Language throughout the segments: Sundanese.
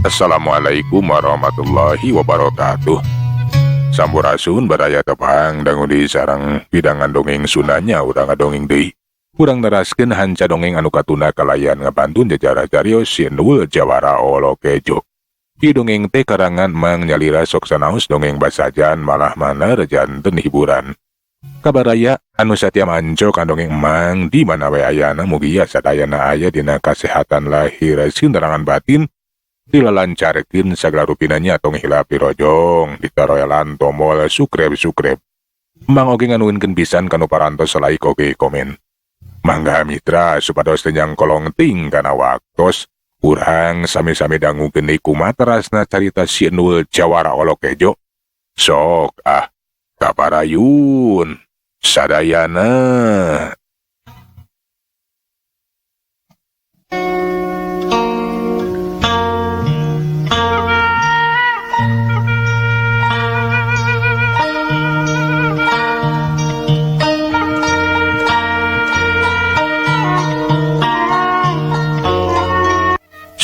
Assalamualaikum warahmatullahi wabarakatuh. Sampurasun baraya tepang dangu di sarang hidangan dongeng Sundanya urang ngadongeng deui. Urang neraskeun hanca dongeng anu katunda kalayan ngabantun jajarah carios Si Endul Jawara Olo Kejo. Ieu dongeng teh karangan Mang Nyalira sok sanaos dongeng basajan malah mana janten hiburan. Kabaraya anu satia manco ka dongeng Emang di mana we ayana mugia sadayana aya dina kasehatan lahir sindarangan batin dilalancarkeun sagala rupina nya tong hilap dirojong ditaroelan tombol subscribe subscribe. Emang oge nganuhunkeun pisan kanu parantos like oge komen. Mangga mitra supados teu nyangkolong ting kana waktos urang sami-sami dangukeun deui kumaha terasna carita Si Endul Jawara Olo Kejo. Sok ah kaparayun sadayana.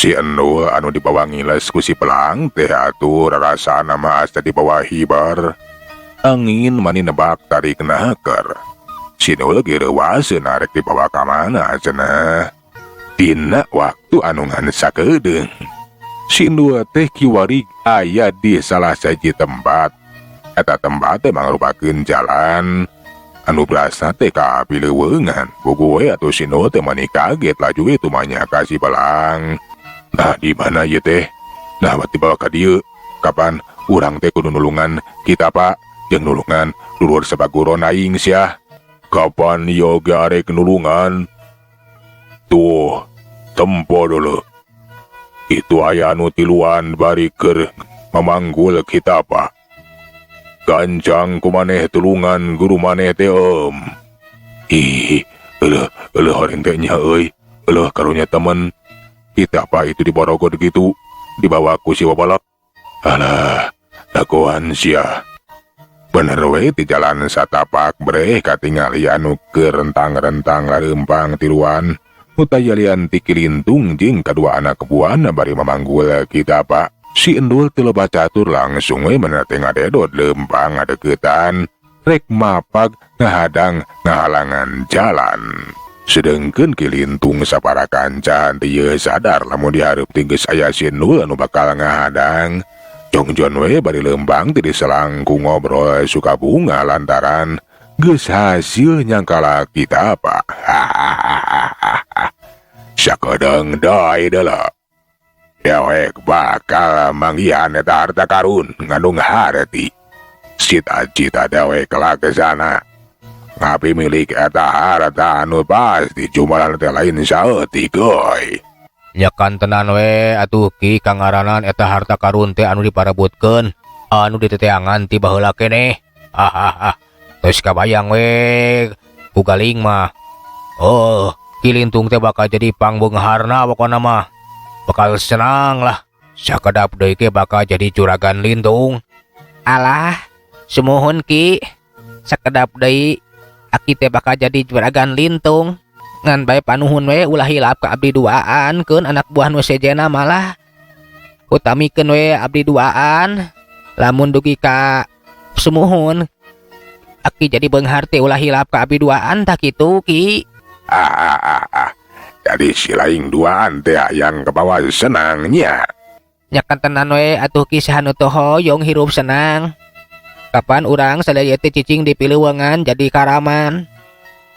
Si Endul anu dibawa ngiles ku si Pelang teh atuh rarasana mah asa dibawa hibar. Angin mani nebak tarik naker. Si Endul ge reuwaseun arek dibawa ka mana cenah. Dina waktu anu ngan sakedeung. Si Endul teh kiwari aya di salah sahiji tempat. Eta tempat teh mangrupakeun jalan anu berasa teh ka pileuweungan. Puguh we atuh si Endul teh mani kaget laju we tumanya ka si Pelang. Nah di mana ieu teh? Nah bati bawa ka dieu. Kapan urang teh kudu nulungan kita Pak jeung nulungan dulur sabaguron aing sia. Kapan ieu ge arek nulungan? Tuh, tempo dulu. Itu aya anu tiluan bari keur mamanggul kita Pak. Gancang kumaneh tulungan guru maneh teh om. Ih, euleuh euleuh horeng teh nya euy. Euleuh karunya temen. Kita apa itu diborogod gitu dibawa ku si babalak. Alah, dagoan sia. Bener we di jalan satapak breh katingali anu keur rentang-rentang larempang tiluan. Nu tayalian ti Kilintung jeung kadua anak buahna bari mamanggul kita Pak. Si Endul teu loba catur langsung we bener teh ngadedot lempang ngadeukeutan rek mapag ngahadang ngahalangan jalan. Sedengkeun Kilintung sapara kanca teu ieu sadar lamun dihareup teh geus aya si Endul anu bakal ngahadang. Jongjon we bari leumpang teh diselangku ngobrol suka bunga lantaran geus hasil nyangkala kita Pak. Sakedeung deui deuleu. Dewek bakal manggihan eta harta karun ngandung harti. Cita-cita dewek laksana. Ngapi milik eta harta anu pasti jumlah teh lain saeutik euy. Nya kantenan we atuh Ki kangaranan eta harta karun teh anu diparebutkeun anu diteteangan ti baheula keneh. Hahaha. Geus kabayang we ku galing mah. Oh, Ki Lintung teh bakal jadi pangbeungharna pokona mah. Bakal senang lah. Sakedap deui ge bakal jadi juragan Lintung. Alah, sumuhun Ki. Sakedap deui aki teh bakal jadi juragan Lintung. Ngan bae panuhun we ulah hilap ka abdi duaan keun anak buah nu sejena malah. Utamikeun we abdi duaan. Lamun dugi ka sumuhun aki jadi beunghar teh ulah hilap ka abdi duaan tah kitu Ki. Ah. Jadi si laing duaan teh yang kebawa senangnya. Nya kantenan we atuh Ki saha nu teu hoyong hirup senang. Kapan urang sadaya teh cicing di pileuweungan jadi karaman.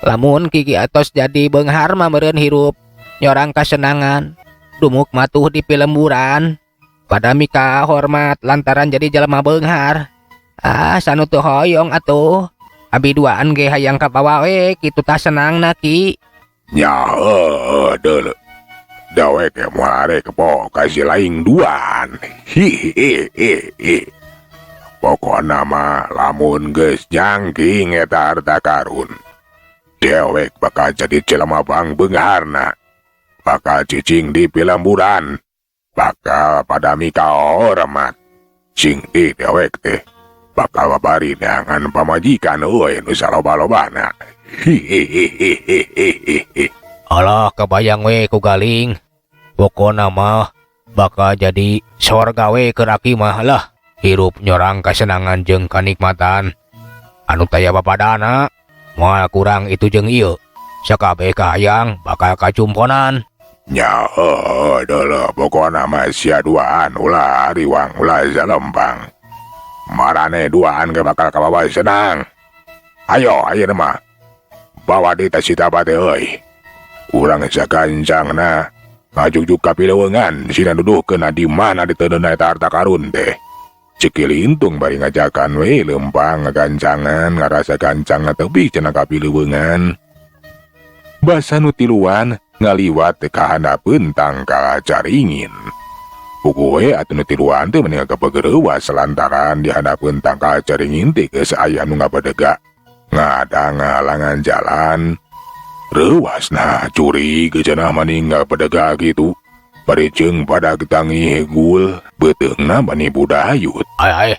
Lamun Kiki atos jadi beunghar mah meureun hirup nyorang kasenangan. Dumuk matuh di pilemburan. Pada mika hormat lantaran jadi jelema beunghar. Ah, sanu teu hoyong atuh. Abi duaan ge hayang kabawa we kitu tah senangna Ki. Nya heueuh deuleu. Dewek ge moal arek kepo ka si laing duaan. Hihihihi. Pokona mah lamun geus jangking eta harta karun. Dewek bakal jadi jelema pangbeungharna. Bakal cicing di pilemburan. Bakal pada mika hormat. Sing di dewek teh bakal babari neangan pamajikan euy nu saloba-lobana. Hihihihihihi. Alah kebayang we ku galing. Pokona mah Bakal jadi sorga we keur aki mah lah. Hirup nyorang kasenangan jeung kanikmatan anu taya papadana, moal kurang itu jeung ieu. Sakabeh kahayang bakal kacumponan. Nya heuh deuleuh, pokona mah sia duaan ulah riwang, ulah salempang. Marane duaan ge bakal kabawa senang. Ayo ayeuna mah. Bawa di si Tapa teh euy. Urang sagancangna ngajugjug ka pileuweungan sina nuduhkeun di mana diteundeunna eta harta karun teh. Cek Ki Lintung bari ngajakan we lempang ngagancangan ngarasa gancang tepi cenah ka pileuweungan. Basa nu tiluan ngaliwat ka handapeun tangkal caringin. Puguh we atuh nu tiluan teh meni kapegereuwas lantaran di handapeun tangkal caringin teh geus aya nu ngabedega ngadang ngahalangan jalan. Reuwas nah jurig cenah mani ngabedega kitu. Bari jeung pada getangi gul beuteungna mani budayut. Ay ay,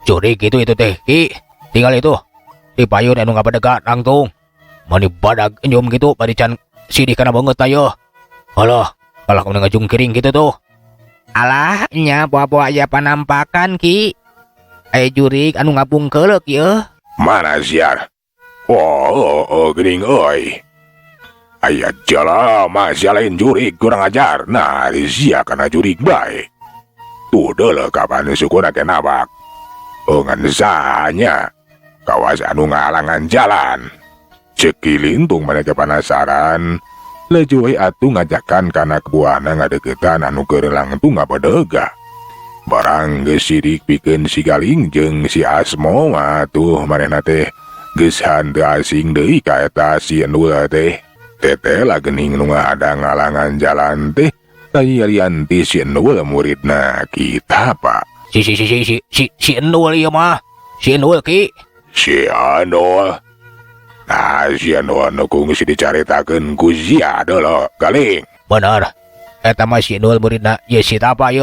jurig gitu itu teh Ki. Tinggal itu di payun anu ngabedega nangtung. Mani badag enyum gitu bari can sidih kana beungeut ayo. Alah, kalah meni ngajungkiring gitu tuh. Alah, nya boa-boa aya panampakan Ki. Aya jurig anu ngabungkeuleuk ieu. Mana siar? Oh, oh, oh geuning euy. Aya jalma sia lain jurig, kurang ajar. Nah, sia kana jurig bae. Tuh deuleuh kapan sukuna ge nabak. Oh, ngan sanya. Kawas anu ngahalangan jalan. Cek Ki Lintung maneh penasaran. Laju we atuh ngajakan kana kebuana ngadeukeutan anu keur langtung ngabedega. Barang geus sidik pikeun si Galing jeung si Asmo mah tuh manehna teh geus henteu asing deui ka eta si Endul teh. Teteh lah geuning nu ngahadang ngalangan jalan teh taya lian ti si Endul muridna kita Pak. Si si si si si si si Endul ieu mah. Si Endul Ki. Si Endul. Nah, si Endul nu geus dicaritakeun ku sia deuleu, Galing. Bener. Eta mah si Endul muridna ye si Tapa ye.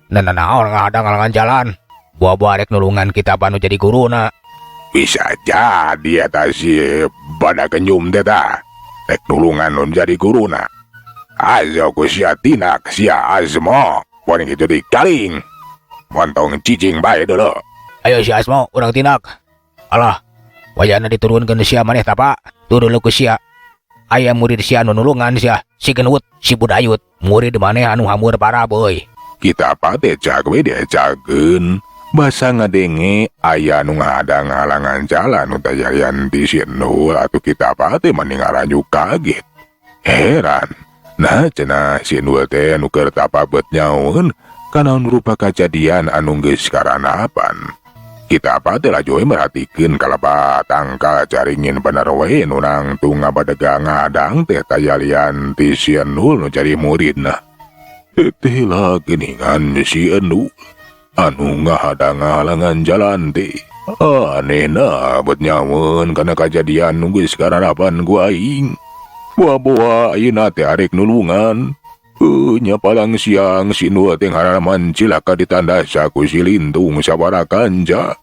Nah, nah, naon ngahadang ngalangan jalan. Buah-buah rek nulungan kita anu jadi guruna. Bisa jadi eta si badak kenyum teh tah. Rek nulungan nu jadi guruna. Ayo ku sia tindak sia Asmo. Wani kitu di Galing. Montong cicing bae deuleu. Ayo si Asmo, urang tindak. Alah, wayahna diturunkeun sia maneh Tapa. Turun lu ku sia. Aya murid sia anu nulungan sia. Si Genut, si Budayut. Murid maneh anu hamur parah boy. Kita teh cag we diacakeun. Basa ngadenge aya nu ngahadang ngahalangan jalan nu taya lian ti si Endul atuh kita teh mani ngaranjuk kaget. Heran. Nah cenah si Endul teh nu keur tapa beut nyaun kanaon rupa kajadian anu geus karanapan. Kita teh laju we merhatikeun kalapa tangkal caringin bener we nu nangtung ngabadega ngadang teh taya lian ti si Endul nu jadi muridna. Teteh lah geuningan si Endul anu ngahadang ngahalangan jalan teh. Anehna beut nyaun kana kajadian nu geus karanapan ku aing. Boa-boa ayeuna teh arek nulungan. Nya palang siang si Endul teh ngaraman cilaka ditandasa ku si Lintung sabara kanca.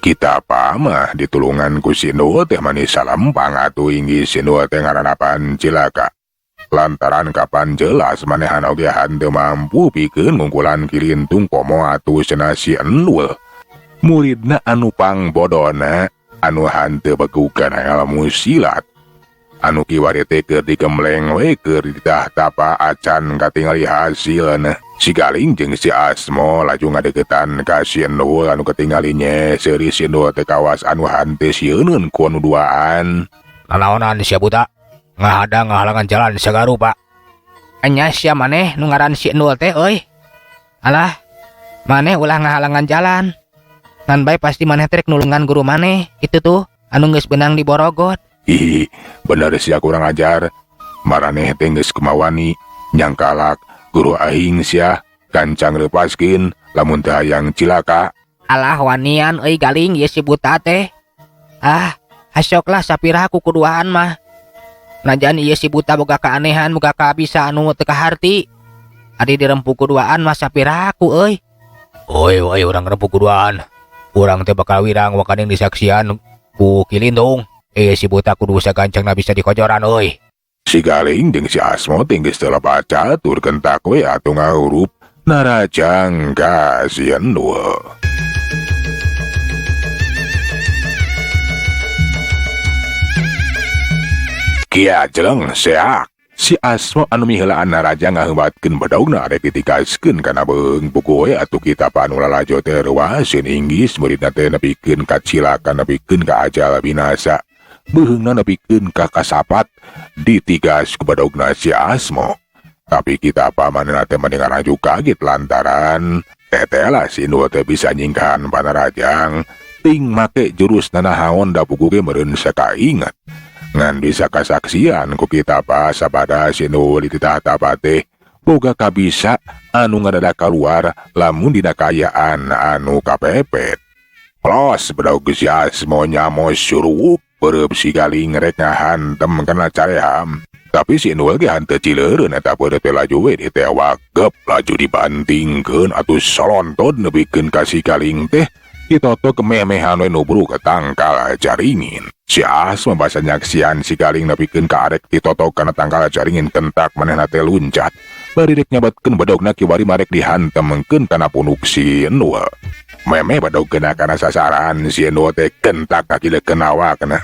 Kita mah ditulungan ku si Endul teh manis salempang atuh inggih si Endul teh ngaranapan cilaka. Lantaran kapan jelas manehan oge henteu mampu pikeun ngungkulan Ki Lintung komo atuh cenah si Endul. Muridna anu pangbodona anu henteu begukan ilmu silat. Anu kiwari teh keur digembleng we keur ditah tapa acan katingali hasilna. Si Galing jeung si Asmo laju ngadeukeutan ka si Endul anu katingali seuri si Endul teh kawas anu henteu sieuneun ku anu duaan. Nanaonan sia buta? Ngahadang ngahalangan jalan sagarupa. Enya sia maneh nu ngaran si Endul teh euy. Alah, maneh ulah ngahalangan jalan. Ngan bae pasti maneh teh rek nulungan guru maneh. Itu tuh anu geus beunang di Borogot. Ih, bener sia kurang ajar. Maraneh teh geus kumawani nyangkalak guru aing sia gancang lepaskeun lamun teu hayang cilaka. Alah wanian euy Galing ieu si buta teh. Ah, hasok lah sapirah ku kuduaan mah. Najan ieu si buta boga keanehan boga kabisa anu teu kaharti. Ari dirempu kuduaan mah sapirah ku euy. Oi oi urang rempu kuduaan. Urang teh bakal wirang wakaning disaksian ku Ki Lintung. Si buta kudu sagancangna bisa dikojoran euy. Si Galing jeung si Asmo teh geus teu loba catur kentak we atuh ngahurup narajang ka si Endul. Kia jeleng seak. Si Asmo anu miheulaan narajang ngaheubatkeun bedogna arek ditikaskeun kana beuheung puguh we atuh kita anu lalajo teh reuaseun inggis muridna teh nepikeun ka cilaka nepikeun ka ajal binasa. Beuheungna nepikeun ka kasapat ditigas ku bedogna si Asmo. Tapi kita apa manehna teh mending ngaraju kaget lantaran teteh si Endul teh bisa nyingkahan panarajang ting make jurus nanahaon da puguh ge meureun sakainget. Ngan bisa kasaksian ku kita apa sabada si Endul dititah tapa teh boga kabisa anu ngadadak kaluar lamun dina kaayaan anu kapepet. Plos bedog si Asmo nyamos suruwuk peureub si Galing rek ngahantem kana careham. Tapi si Endul ge hanteu cileureun eta peureub teh laju we ditewak gep laju dibantingkeun atuh solontod nepikeun ka si Galing teh ditotok meh-mehan we nubruk ke tangkal jaringin. Si Asmo basa nyaksian si Galing nepikeun ka arek ditotok kana tangkal jaringin kentak manehna teh luncat. Bari rek nyabetkeun bedogna kiwari marek dihantemkeun kana punuk si Endul. Memeh bedog kena kana sasaran si Endul teh kentak kakilekeun awakna.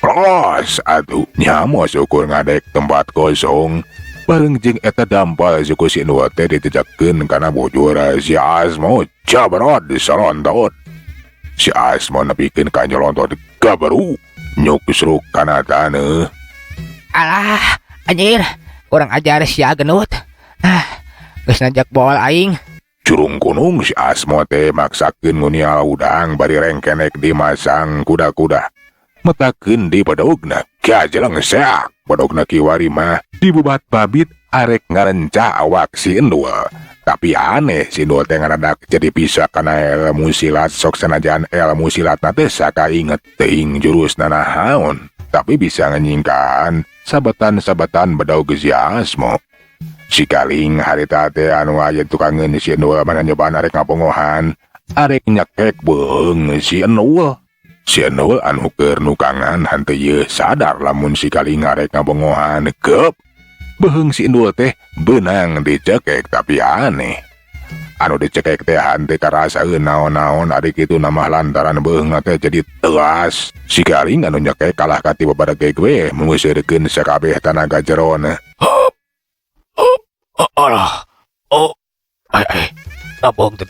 Plos atuh nyamo syukur ngadek tempat kosong. Bareng jeung eta dampal suku si Endul teh ditejakkeun kana bujur si Asmo jabrod salontot. Si Asmo nepikeun ka nyolontot gabaru nyuksruk kana taneuh. Alah, anjir, kurang ajar sia genut. Ah, geus najak boal aing. Curung kunung si Asmo teh maksakeun ngunial udang bari rengkenek dimasang kuda-kuda. Metakeun di bedogna, gajeleng seak. Bedogna kiwari mah dibubat babit arek ngarencah awak si Endul. Tapi aneh si Endul teh ngaradak jadi bisa kana ilmu silat sok sanajan ilmu silatna teh sakainget teuing jurusna nahaon. Tapi bisa nganyingkahan sabetan-sabetan bedog si Asmo. Si Galing harita teh anu aya tukangeun si Endul mana nyobaan arek ngapongohan, arek nyekek beuheung si Endul. Si Endul anu keur nukangan hanteu ieu sadar lamun si Galing arek ngabongohan gep. Beuheung si Endul teh beunang dicekek tapi aneh. Anu dicekek teh hanteu karasaeun naon-naon ari kitu namah lantaran beuheungna teh jadi teas. Si Galing anu nyekek kalah ka ti babaregeg we mengusirkeun sakabeh tanaga jerona. Hop. Hop. Alah. Oh. Ai ai. Nah, beuheung teh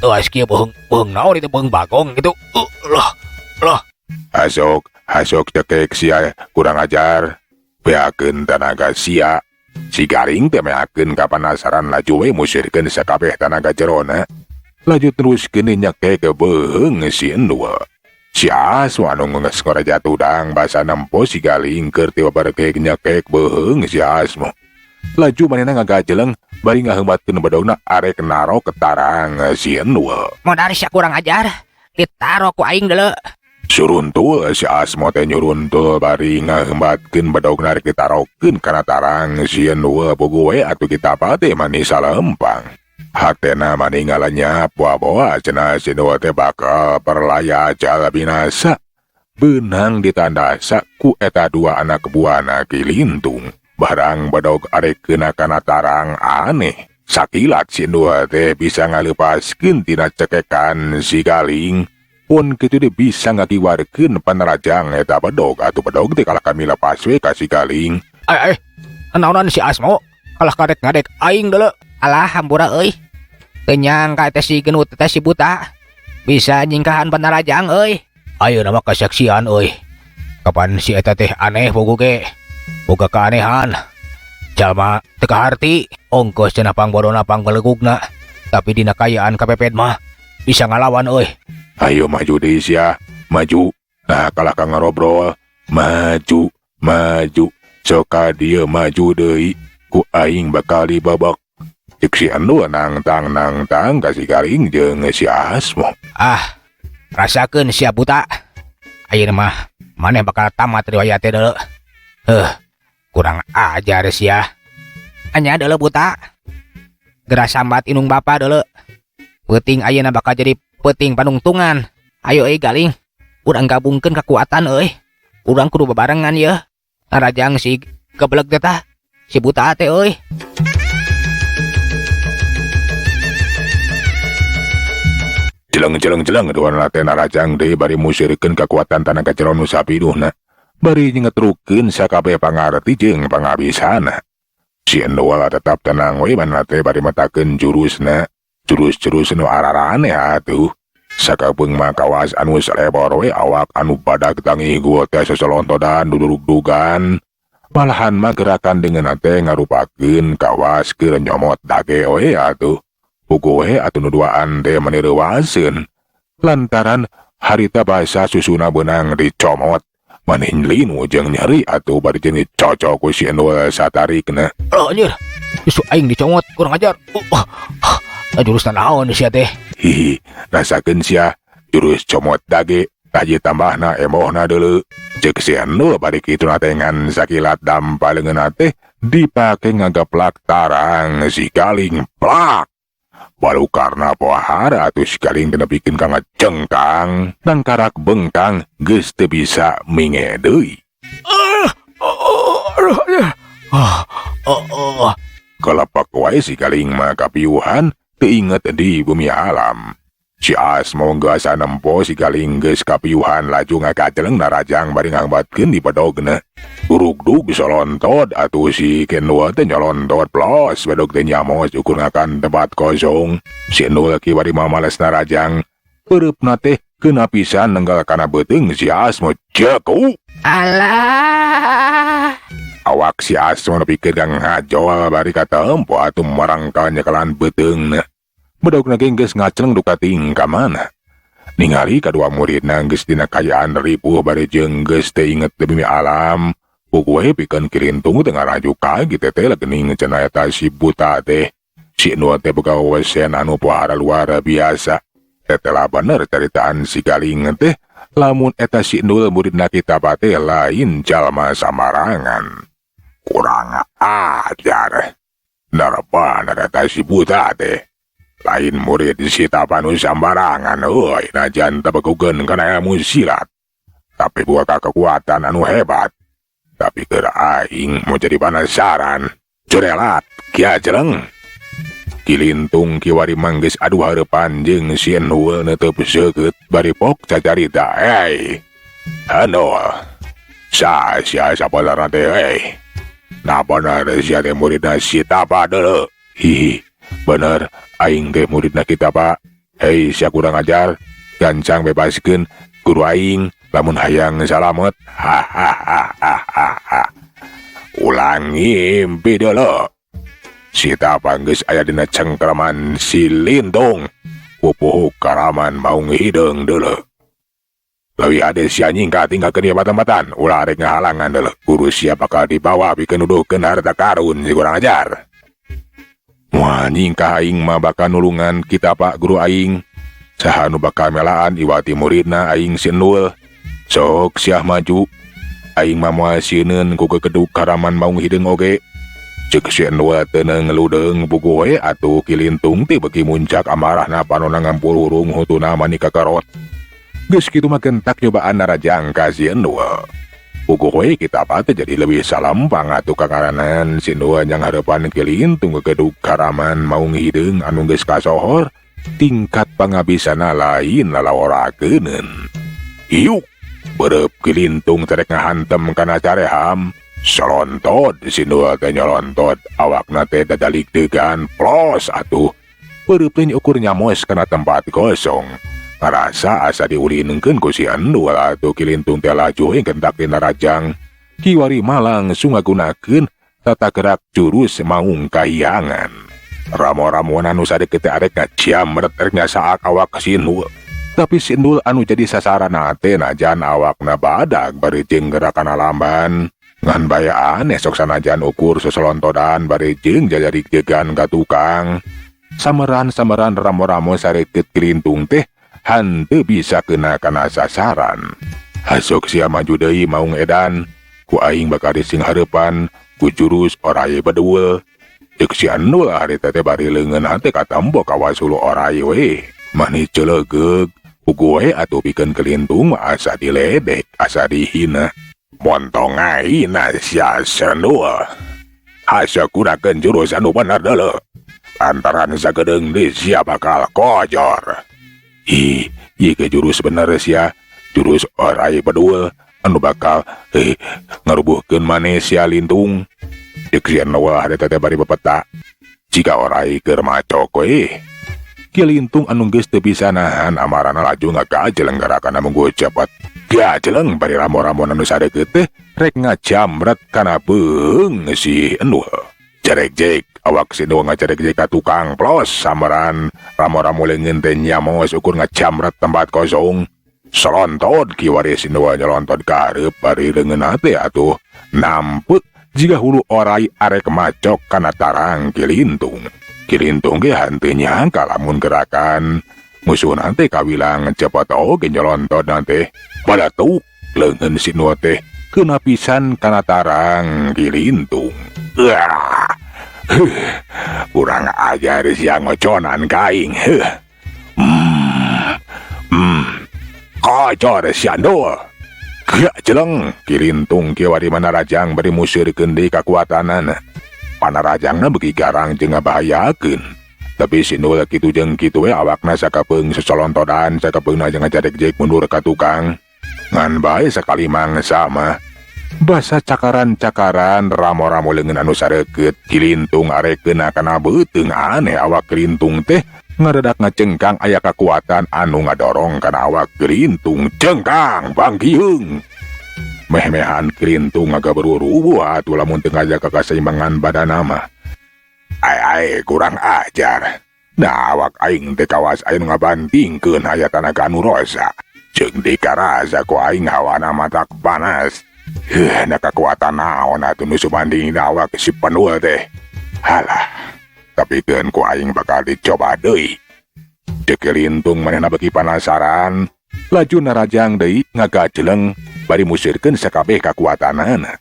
teas kieu beuheung naon itu beuheung bagong gitu. Lah. Lah. Hasok, hasok cekek sia kurang ajar. Beakeun tanaga sia. Si Galing teh meakeun kapanasaran laju we musirkeun sakabeh tanaga jerona. Laju teruskeun nyekek beuheung si Endul. Si Asmo anu geus ngoraja tudang basa nempo si Galing keur ti babaregeg nyekek beuheung si Asmo. Laju manehna ngagajeleng bari ngaheumbatkeun bedogna arek naro ketarang si Endul. Modar sia kurang ajar, ditaro ku aing deuleu. Suruntul si Asmo teh nyuruntul bari ngaheumbatkeun bedogna arek ditarokeun kana tarang si Endul puguh we atuh kita teh manis salempang. Hatena mani ngalanyap boa-boa cenah si Endul teh bakal perlaya ajal binasa. Beunang ditandasa ku eta dua anak buahna Ki Lintung. Barang bedog arek kena kana tarang aneh. Sakilat si Endul teh bisa ngaleupaskeun tina cekekan si Galing. Pun kitu deh bisa ngakiwarkeun panarajang eta bedog atuh bedog teh kalah kami lepas we ka si Galing. Ai ai, naonan si Asmo kalah kadek ngadek aing deuleu. Alah hampura euy. Teu nyangka teh si genut teh si buta bisa nyingkahan panarajang euy. Ayeuna mah kasaksian euy. Kapan si eta teh aneh puguh ge. Boga keanehan. Jalma teu kaharti, ongkos cenah pangborona pangbelegugna. Tapi dina kaayaan kapepet mah bisa ngalawan euy. Ayo maju deui sia, maju. Nah kalah ka ngarobrol, maju, maju. Sok ka dieu maju deui, ku aing bakal dibabak. Cek si Endul nangtang nangtang ka si Galing jeung si Asmo. Ah, rasakeun sia buta. Ayeuna mah maneh bakal tamat riwayat teh deuleu. Heuh, kurang ajar sia. Anya deuleu buta. Geura sambat indung bapa deuleu. Peuting ayeuna bakal jadi peuting panungtungan. Ayo euy Galing, urang gabungkeun kekuatan euy. Urang kudu bebarengan yeuh. Narajang si Geblek teh tah si buta teh euy. Jeleng jeleng jeleng duana teh narajang deui bari musirkeun kakuatan tanaga jero nu sapinuhna. Bari ngetrukeun sakabeh pangarti jeung pangabisana. Si Endol tetap tenang we manehna teh bari metakeun jurusna. Jurus-jurus nu araraneh atuh. Sakapeung mah kawas anu salebor we awak anu badag tangih gua teh sosolontodan dudurug-dugan. Malahan mah gerakan deungeunna teh ngarupakeun kawas keur nyomot dage we atuh. Puguh we atuh nu duaan teh mani reuaseun. Lantaran harita basa susuna beunang dicomot. Maneh linu jeung nyeri atuh bari jeung dicocok ku si Endol satarikna. Oh anjir, justru aing dicomot kurang ajar. Jurusna naon sia teh? Hihi, rasakeun sia jurus comot dage taji tambahna emohna deuleu. Ceuk si Endol bari kitu na teh ngan sakilat dampa leungeunna teh dipake ngagaplak tarang si Galing plak. Balukarna pohara atuh si Galing teh nepikeun ka ngacengkang, nangkarak bengkang geus teu bisa minge deui. Kelepak wae si Galing mah kapiuhan teu inget di bumi alam. Si Asmo geus asa nempo si Galing geus kapiuhan laju ngakaceleng narajang bari ngangbatkeun di bedogna. Durugdug solontot atuh si Kendul teh nyolontot plos bedog teh nyamos ukur ngakan tempat kosong. Si Endul ki bari mamales narajang. Peureupna teh keuna pisan nenggal kana beuteung si Asmo ceku. Alah. Awak si Asmo nepikeun ka ngajol bari katempo atuh marangkal nyekelan beuteungna. Bedogna ge geus ngaceleng duka tingkah mana. Ningali kadua muridna geus dina kayaan ripuh bari jeung geus teu inget demi alam. Puguh pikeun kirintung teh ngaraju kaget teh geuning cenah eta si buta teh. Si Endul teh boga wesen anu pohara luar biasa. Teteh bener caritaan si Galing teh lamun eta si Endul muridna kita teh lain jalma samarangan. Kurang ajar. Narapana eta si buta teh. Lain murid si Tapa nu sambarangan euy najan teu begugeun kana ilmu silat. Tapi boga kekuatan anu hebat. Tapi keur aing mau jadi panasaran. Jurelat kia jeleng. Kilintung kiwari manggeus adu hareupan jeung si Endul neuteup seukeut bari pok cacarita. Hey. Endul. Sa sia sabalarna teh hey. Nah bener sia teh muridna si Tapa deuleu. Hihi. Bener aing teh muridna kita Pak. Hei sia kurang ajar. Gancang bebaskeun guru aing lamun hayang salamet. Hahaha. Ulang ngimpi deuleu. Si Tapa geus aya dina cengkraman si Lindung. Pupuhu karaman maung hideung deuleu. Leuwih ade sia nyingkat tinggalkeun ieu batan-batan. Ulah arek ngahalangan deuleu. Guru sia bakal dibawa pikeun nuduhkeun harta karun si kurang ajar. Wah nyingkah aing mah bakal nulungan kita Pak guru aing. Saha nu bakal melaan iwati muridna aing si Endul. Sok siah maju. Aing mah moal sieun ku kekeduk karaman maung hideung oge. Ceuk si Endul teu ngeludeung puguh we atuh Kilintung teh beuki muncak amarahna panona ngampur hurung hutuna mani kakarot. Geus kitu mah gentak nyobaan narajang ka si Endul. Puguh we kita teh jadi lebih salampang atuh kakaranan si Endul yang hareupan Kilintung kekeduk karaman maung hideung anu geus kasohor tingkat pangabisana lain lalaworakeuneun. Iuk bereup Kilintung terek ngahantem kana careham. Solontot si Endul teh nyolontot awakna teh dadalik degan plos atuh. Bereup teh ukur nyamos kana tempat kosong. Ngarasa asa diulinkeun ku si Endul atuh Kilintung teh laju gentak dina rajang. Kiwari mah langsung ngagunakeun tata gerak jurus maung kahiangan. Ramo-ramona nu sadeukeut teh arek ngaciamret rek nyasaak awak si Endul. Tapi si Endul anu jadi sasaran teh najan awakna badag bari jeung gerakan lamban. Ngan bae aneh sok sanajan ukur sosolontodan bari jeung jajarik jegan ka tukang. Sameran-sameran ramo-ramo sareukeut Kilintung teh hanteu bisa kena kana sasaran. Hasok sia maju deui maung edan, ku aing bakal dising hareupan ku jurus orai bedul. Ceuk si Endul harita teh bari leungeun teh katempo kawas hulu orai we. Mani celegeug, puguh we atuh pikeun Kilintung mah asa diledek, asa dihina. Montong aina sia Senul. Asa gunakeun jurus anu bener deuleu. Lantaran sakedeung deui sia bakal kojor. Ih, ieu ge jurus bener sia. Jurus orai bedul anu bakal ngarubuhkeun maneh sia Lintung. Deuk si Endul harita teh bari bepeta. Jika orai keur macok we. Ki Lintung anu geus teu bisa nahan amarana laju ngagajeleng gerakanna munggu cepet. Gajeleng bari ramo-ramo anu sarekeut teh rek ngajamret kana beung si Endul. Jerek-jek awak si Endul ngajerek-jek ka tukang plos sambaran ramo-ramo leungeun teh nyamos ukur ngajamret tempat kosong. Selontot kiwari si Endul nyelontot ka hareup bari leungeunna teh atuh nampek jiga hulu orai arek macok kana tarang Ki Lintung. Ki Lintung ge henteu nyangka lamun gerakan musuhna teh kawilang cepet oge nyelontot teh. Balatuk leungeun si Endul teh kena pisan kana tarang Ki Lintung. Wah, huh, kurang ajar sia ngoconan ka aing. Heuh. Kocor sia Ndul. Gak jeleng Ki Lintung kiwari manarajang bari museurkeun deui kakuatanana. Panarajangna beuki garang jeung ngabahayakeun. Tapi si Endul kitu jeung kitu we awakna sakapeung sosolontodan sakapeungna jeung ngajarek-jek mundur ka tukang. Ngan bae sakali mangsa mah. Basa cakaran-cakaran ramo-ramo leungeun anu sareukeut Ki Lintung arek keuna kana beuteung aneh awak Ki Lintung teh ngaredak ngacengkang aya kakuatan anu ngadorong kana awak Ki Lintung. Cengkang bangkiheung. Meh-mehan Ki Lintung ngagaberurubuh atuh lamun teu ngajaga kaseimbangan badanna mah. Ai ai kurang ajar. Nah awak aing teh kawas aya nu ngabantingkeun aya tanaga anu rosa. Jeung dikarasa ku aing hawana matak panas. Heuh, na kakuatan naon atuh nu sumanding dina awak si Pendul teh. Halah, tapi keun ku aing bakal dicoba deui. Ceuk Ki Lintung manehna beuki panasaran, laju narajang deui ngagajeleng bari museurkeun sakabeh kakuatanana.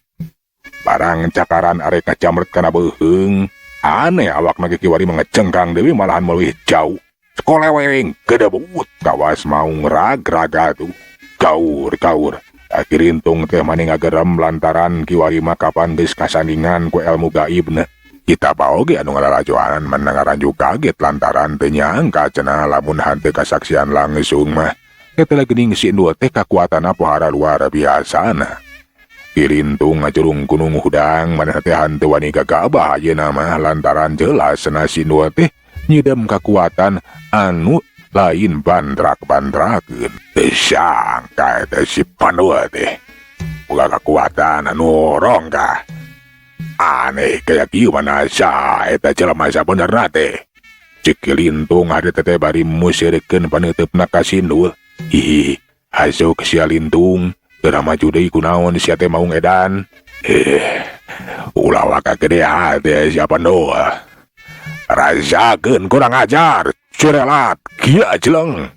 Barang cakaran arek ngajamret kana beuheung, aneh awakna ge kiwari mangecengkang deui malahan leuwih jauh. Sekoleweng gedebut kawas maung rag-raga tuh. Gaur-gaur. Ki Lintung teh mani ngagerem lantaran kiwari mah kapan geus kasandingan ku ilmu gaibna. Kita oge anu ngalalajoan menang ngaranju kaget lantaran teu nyangka cenah lamun hanteu kasaksian langsung mah. Eta geuning si Endul teh kakuatanna pohara luar biasana. Ki Lintung ngajurung gunung hudang manehna teh hanteu wani gagabah ayeuna mah lantaran jelas cenah si Endul teh nyidem kakuatan anu lain bandrak-bandrakeun. Teu sangka eta si Pandul teh boga kakuatan anu rongkah. Aneh kaya kieu mana saha eta jelema sabenerna teh. Ceuk Ki Lintung harita teh bari museurkeun paneuteup ka si Endul. Hihi, hasuk sia Lintung, geura maju deui kunaon sia teh maung edan. Eh, ulah waka gede hate sia Pandul. Rasakeun kurang ajar, curelat, kia jeleng.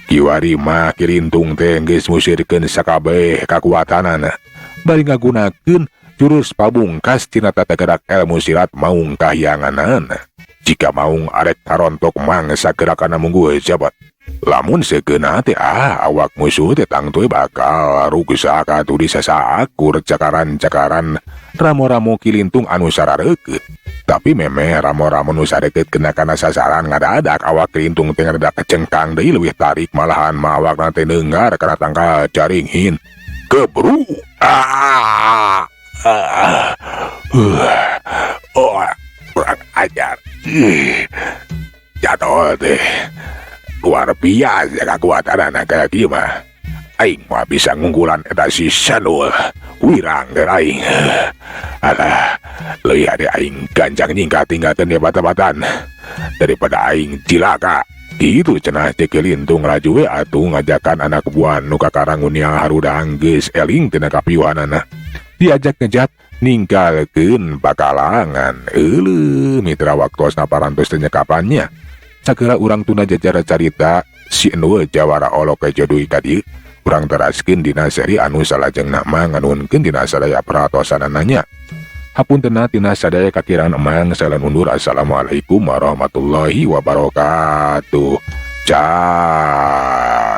Kiwari mah Ki Lintung teh geus museurkeun sakabeh kakuatanana. Bari ngagunakeun jurus pamungkas tina tata gerak ilmu silat maung kahyanganana. Jika maung arek karontok mangsa gerakanna munggu cepet. Lamun sekeuna teh awak musuh teh tangtu bakal ruksak atuh disasakur cakaran-cakaran ramo-ramo Ki Lintung anu sararekeut. Tapi memeh ramo-ramo nu sarekeut kena kana sasaran ngadadak awak Ki Lintung teh ngadadak kecengkang deui leuwih tarik malahan mah awakna teh neunggar kana tangkal caringin. Gebru. Ah. Ah. Oh, kurang ajar. Ih, jatuh teh. Luar biasa kekuatan anak kaya kieu mah. Aing mah bisa ngunggulan eta si Sanul. Wirang keur aing. Alah, leuwih hade aing gancang nyingkat tinggalkeun dia bata-batan daripada aing cilaka. Kitu cenah Ceuk Ki Lintung laju we atuh ngajakan anak buah nu kakarang ngunyah harudang geus eling tina kapiuhanana. Diajak ngejat ninggalkeun pakalangan. Euleuh mitra waktosna parantos teh nyekapannya. Sagera urang tunda jajara carita si Endul jawara olok kejo dugi ka dieu. Urang teraskeun dina seri anu salajengna mah nganuhunkeun dina sadaya perhatosanana. Hapuntenna tina sadaya kakirangan emang salan undur. Assalamualaikum warahmatullahi wabarakatuh. Ciao.